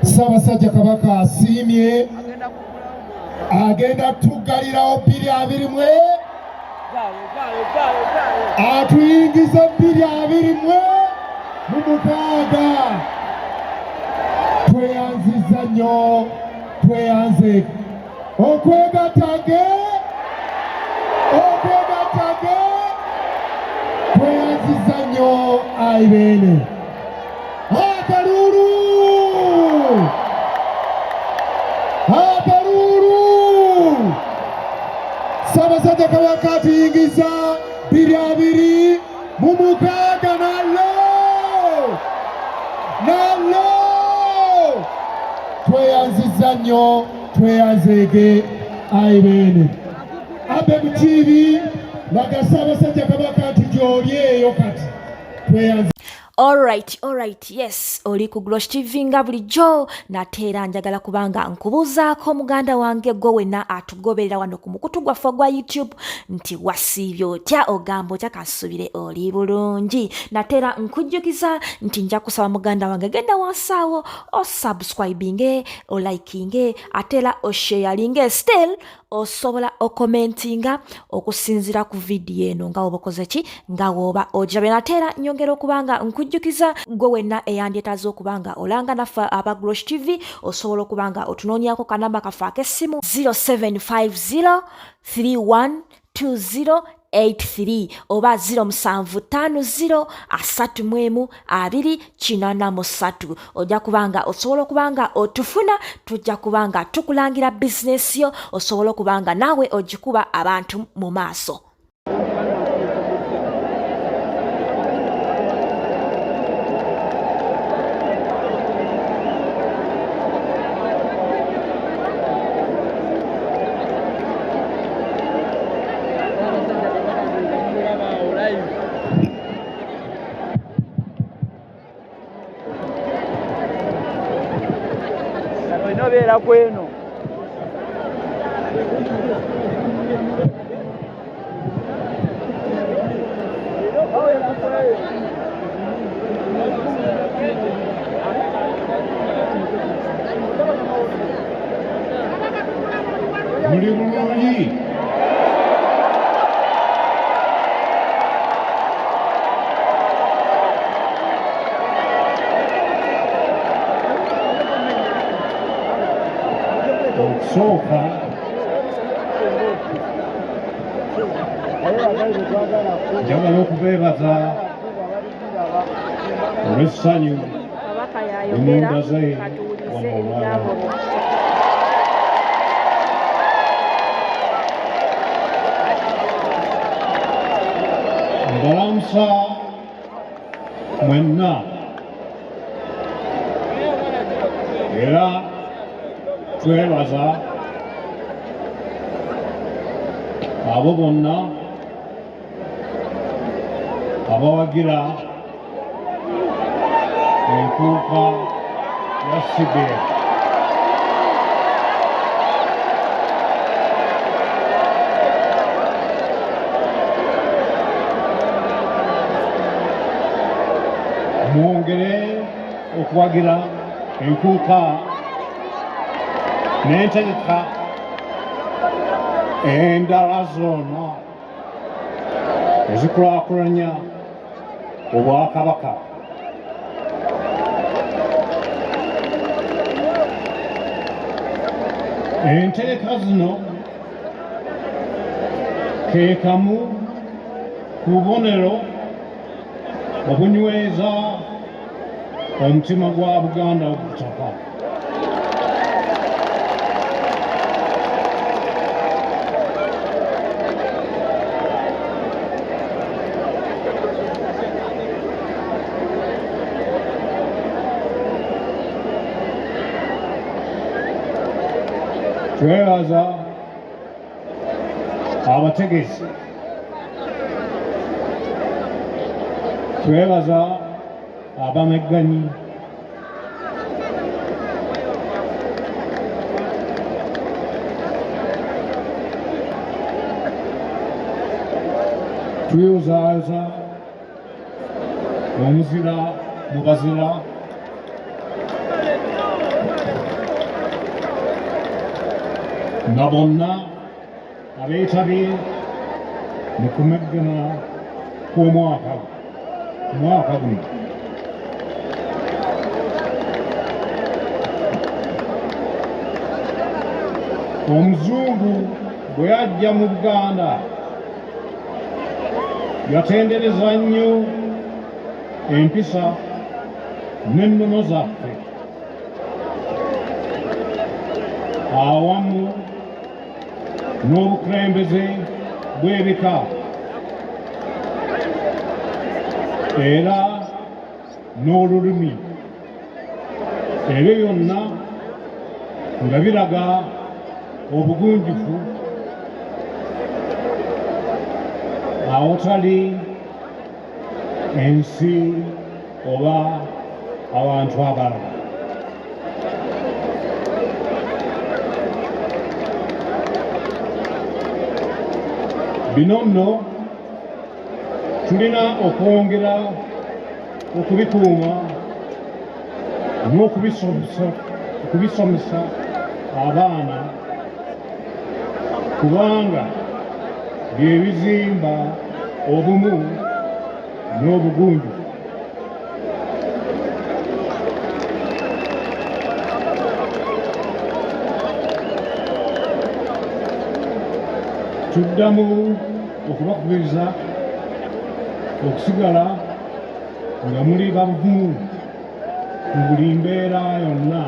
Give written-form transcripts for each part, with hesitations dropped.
Ssaabasajja Kabaka asiimye, agenda tuggalirawo 2020, atuyingiza 2026. Tweyanziza nnyo, tweyanze okwegatta ge, tweyanziza nnyo ayi Beene. Akaluulu, akaluulu! Ssaabasajja Kabaka atuyingiza 2026. Nallo nallo, tweyanziza nnyo, tweyanzeege ayi Beene. Abe Mukiibi, laga Ssaabasajja Kabaka nti gy'oli eyo kati. Tweyanze. Alright, yes, oli ku Glosh TV nga bulijjo. Nate era njagala kubanga nkubuuzaako, muganda wange, gwe wenna atugoberera wano ku mukutu gwaffe ogwa YouTube, nti wasiibye otya? Ogamba otya? Kansubire oli bulungi. Nate era nkujjukiza nti nja kusaba, muganda wange, genda wansi awo osubscribinge, olikinge, ate era osharinge. Still osobola okomentinga okusinziira ku vidiyo eno nga woba okoze ki, nga woba ogirabye. Nate era nyongera okuba nga nkujjukiza, gwe wenna eyandyetaaze okuba nga olanga naffe aba Glosh TV, osobola okuba nga otunoonyako kanamba kaffe ak'essimu 0750 3120 83 oba 0750 31 283. Ojja kubanga osobola okuba nga otufuna, tujja kuba nga tukulangira bizinesi yo, osobola okuba nga naawe ogikuba abantu mu maaso. Olina obeera kweno. Muli bulungi? Okusooka njagala okubeebaza olw'essanyu Kabaka yayogera, limundaze katuwulize wano ebigambo olwaleero. bye. Mbalamusa mwenna era twebaza abo bonna abawagira enkuuka ya CBF. Mwongere okuwagira enkuuka n'entegeka endala zonna ezikulaakulanya obwakabaka. Entegeka zino ke kamu ku bubonero obunyweza omutima gwa Buganda ogutaka. Twebaza abategesi, twebaza abamegganyi, tuyozaayoza omuzira mu bazira. Nga bonna abeetabye mu kumeggana kw'omwaka mwaka guno. Omuzungu bwe yajja mu Buganda yatendereza nnyo empisa n'ennono zaffe awamu n'obukulembeze bw'ebika era n'olulimi, ebyo byonna nga biraga obugunjufu awatali ensi oba abantu abalala. Bino nno tulina okwongera okubikuuma n'okubisomesa abaana, kubanga bye bizimba obumu n'obugunjufu. Tuddamu okubakubiriza okusigala nga muli bavumu mu buli mbeera yonna.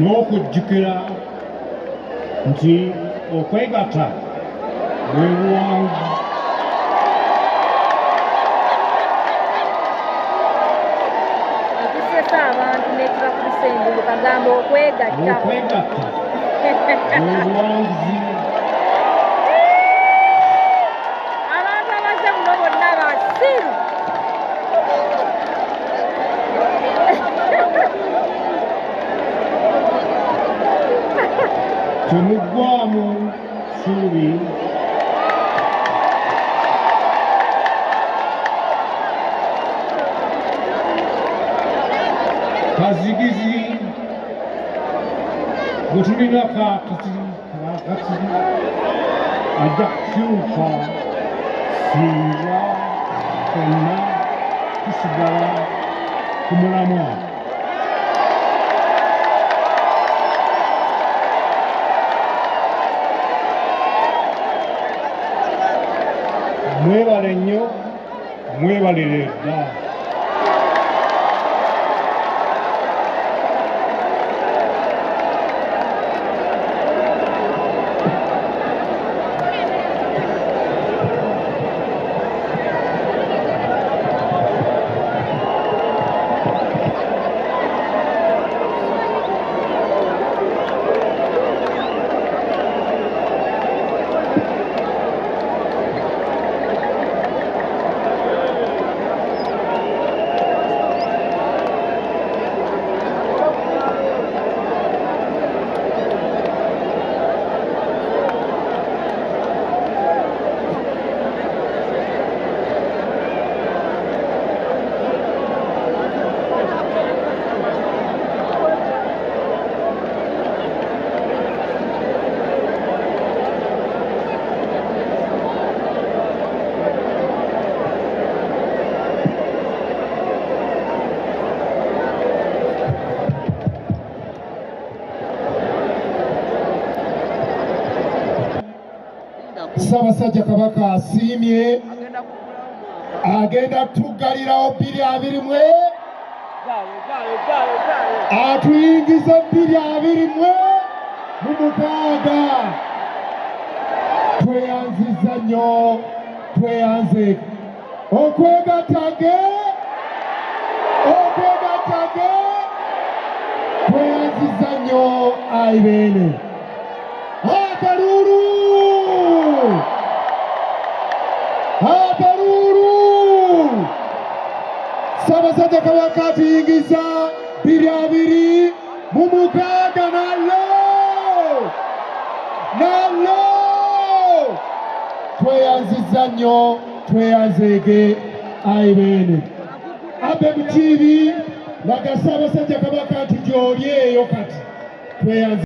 N'okujjukira nti okwegatta bwe buwanguzi. Ekisesa abantu n'ekibakubisa enduulu kagamba okwegatta. Okwegatta bwe buwanguzi. Abantu abazze muno bonna basiru. Temuggwamu ssuubi. Kazigizi gwe tulina kaakati ajja kukyuka singa ffenna tusigala ku mulamwa. Mwebale nnyo, mwebalire ddala. Ssaabasajja Kabaka asiimye, agenda tuggalirawo 2021, atuyingiza 2026. Tweyanzizza nnyo, tweyanze okwegatta okwegatta, tweyanzizza nnyo ayi Beene. Akaluulu, akaluulu! Ssaabasajja Kabaka atuyingiza 2026 nallo nallo. Tweyanzizza nnyo, tweyanzeege Ayi Beene. Abe Mukiibi, laga Ssaabasajja Kabaka nti gy'oli eyo kati. Tweyanze.